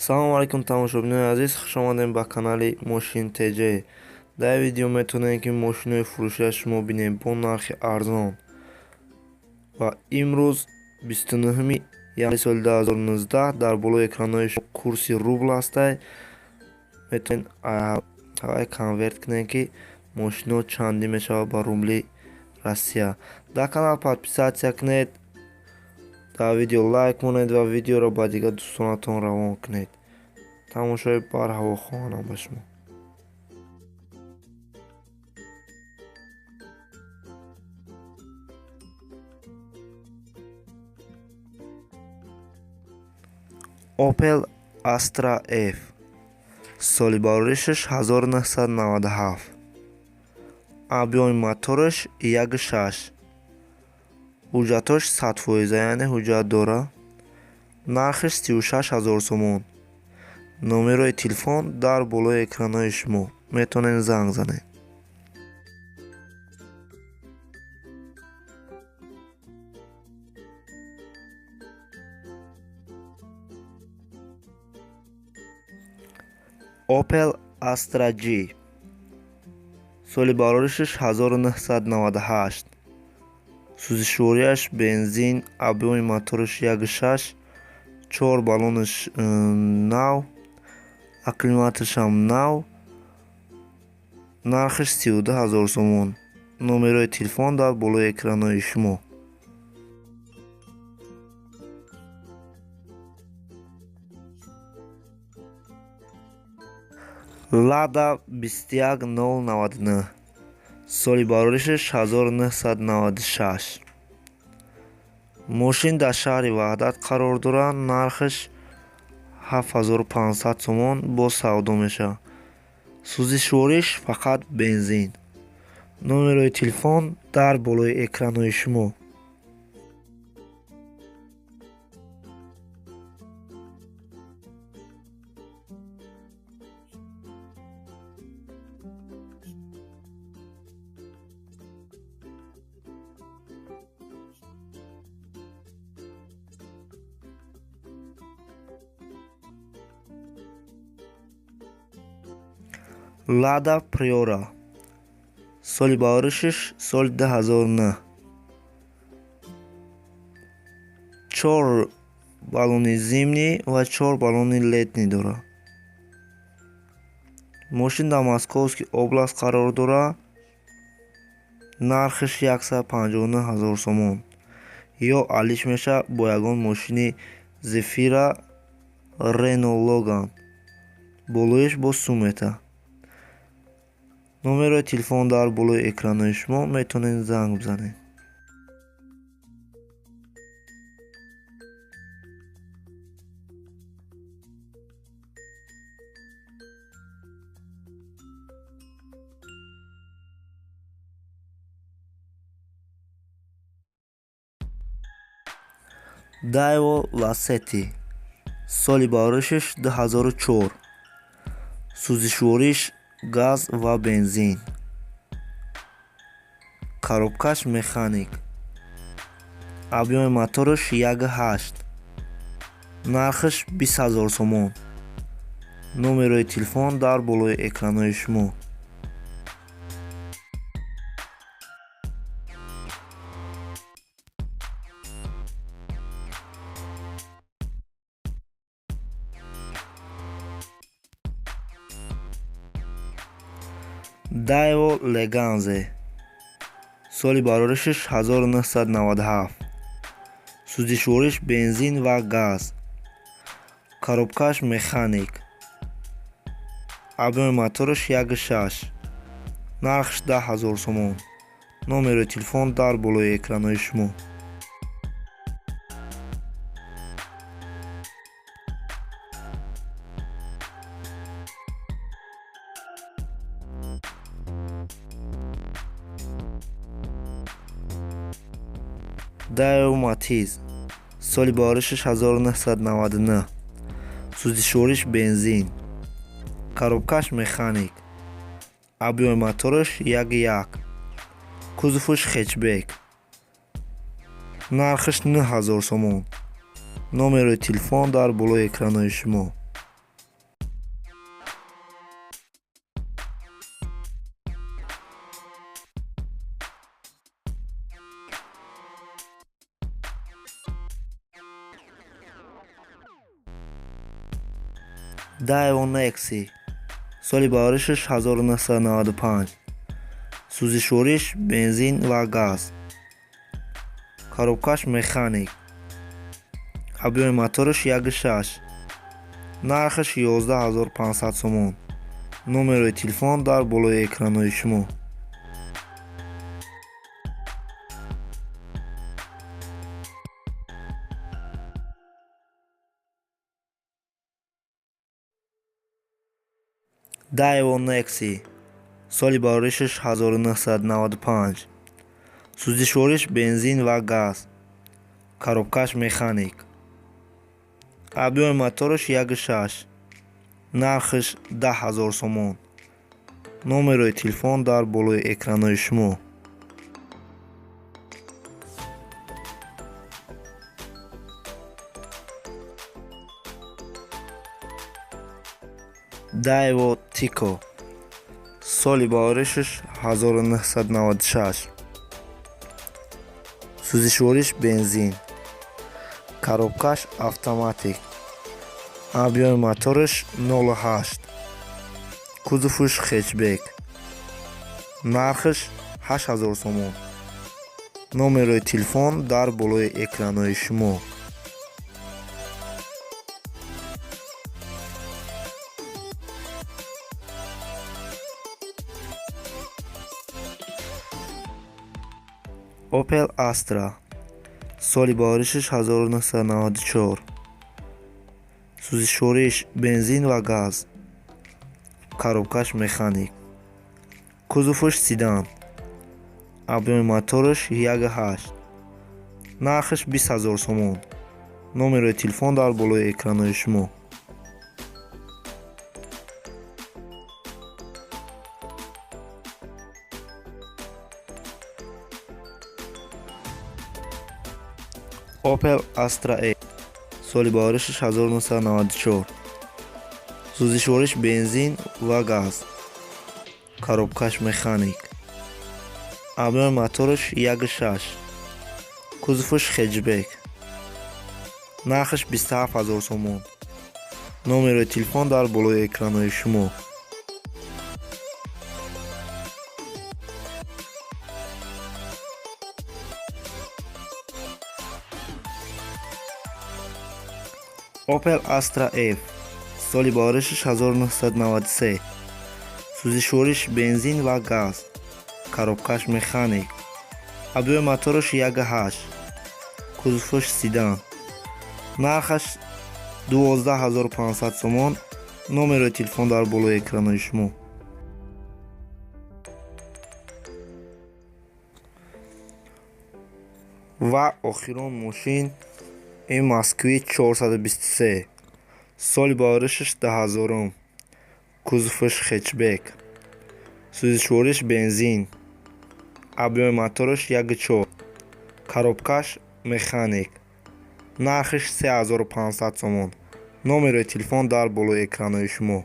Салому алайкум, тамошобинони азиз, хушомадем ба канали Мошин ТЖ. Дар видео метавонем, ки мошинои фурӯшиа шумо бинем бо нархи арзон. Ва имрӯз, 29 январи соли 2019, дар болои экранҳои шумо курси рубл ҳастай. Метавонед ҳавай конверт кунем, ки мошино чандӣ мешавад ба рубли Россия. Дар канал подписаться кунед, дар видео лайк монед ва видеоро ба дигар дӯстонатон равон кунед. Тамошои барҳаво хоҳонам ба шумо. Opel Astra F, соли бароришаш 1997, объёми мотораш 1,6, ҳуҷҷатош 100%, яъне ҳуҷҷат дора. Нархаш 36 000 сомон. Номерои телефон дар болои экранҳои шумо, метавонед занг занед. Opel Astra G, соли бароришаш 1998, сӯзишвориаш бензин, объёми мотораш 1,6, чор баллонаш нав, аккумуляторашам нав. Нархаш 32 000 сомон. Номерои телефон дар болои экранҳои шумо. Лада 21099, соли бароришаш 1996, мошин дар шаҳри Ваҳдат қарор дорад. Нархаш 7500 сомон, боз савдо мешавад. Сӯзишвориш фақат бензин. Номерои телефон дар болои экранҳои шумо. Лада Приора, соли бароришаш соли 2009, чор баллони зимний ва чор баллони летний дорад. Мошин дар Московский область қарор дорад. Нархаш 159 000 сомон, ё алиш мешавад бо ягон мошини Зефира, Рено Логан, болоиш бо сумета. Номерои телефон дар болои экранҳои шумо, метавонед занг бизанед. Daewoo Lacetti, соли бароришаш 2004, сӯзишвориш газ ва бензин, коробкаш механик, объёми мотораш 1,8, нархаш 20 000 сомон. Номерои телефон дар болои экранҳои шумо. Daewoo Leganze, соли бароришаш 1997, сӯзишвориш бензин ва газ, коробкаш механик, объёми мотораш 1,6, нархаш 10 000 сомон. Номерои телефон дар болои экранҳои шумо. Daewoo Matiz, соли бароришаш 1999, сӯзишвориш бензин, коробкаш механик, объёми мотораш 1,1, кузоваш хэтчбек, нархаш 9000 сомон. Номерои телефон дар болои экранҳои шумо. Daewoo Nexia соли бароришаш 1995, сӯзишвориш бензин ва газ, коробкаш механик, объёми мотораш 1.6, нархаш 11500 сомон. Номерои телефон дар болои экранҳои шумо. Daewoo Nexia соли бароришаш 1995, сӯзишвориш бензин ва газ, коробкаш механик, объёми мотораш 1.6, нархаш 10000 сомон. Номерои телефон дар болои экранҳои шумо. Daewoo Tico соли бароришаш 1996, сӯзишвориш бензин, коробкаш автоматик, объёми мотораш 0.8, кузоваш хэтчбек, нархаш 8000 сомон. Номерои телефон дар болои экранҳои шумо. Opel Astra соли бароришаш 1994, сӯзишвориш бензин ва газ, коробкаш механик, кузоваш седан, объёми мотораш 1.8, нархаш 20000 сомон. Номерои телефон дар болои экранҳои шумо. Opel Astra E соли бароришаш 1994, сӯзишвориш бензин ва газ, коробкаш механик, объёми мотораш 1.6, кузоваш хэтчбек, нархаш 27000 сомон. Номерои телефон дар болои экранҳои шумо. Opel Astra F соли бароришаш 1993, сӯзишвориш бензин ва газ, коробкаш механик, объёми мотораш 1.8, кузоваш седан, нархаш 12500 сомон. Номерои телефон дар болои экранҳои шумо. Ва охирон мошин ин Москвич 423, соли бароришаш 2000, кузоваш хэтчбек, сӯзишвориш бензин, объёми мотораш 1.4, коробкаш механик, нархаш 3500 сомон. Номерои телефон дар болои экранҳои шумо.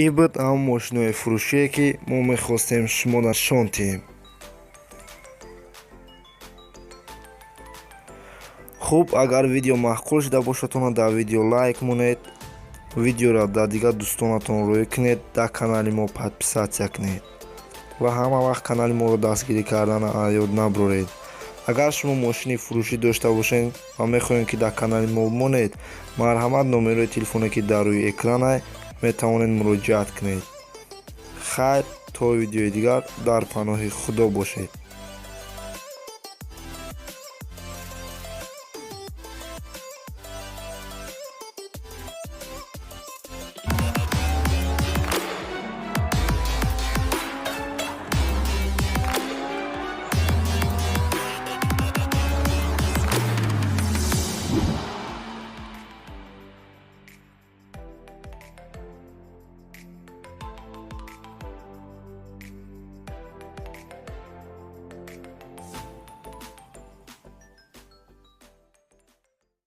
Ин буд ҳамон мошинои фурӯшие, ки мо мехостем шумо нишон диҳем. Хуб, агар видео маъқул шуда бошад, дар видео лайк монед, видеоро дар дигар дӯстонатон рӯй кунед, дар канали мо подписатсия кунед ва ҳама вақт канали моро дастгирӣ кардан ёд набуред. Агар шумо мошини фурӯшӣ дошта бошед ва мехоҳед, ки дар канали мо монед, марҳамат, номерои телефоне, ки дар рӯи экран метавонед муроҷиат кунед. Хайр, то видеои дигар дар паноҳи Худо бошед.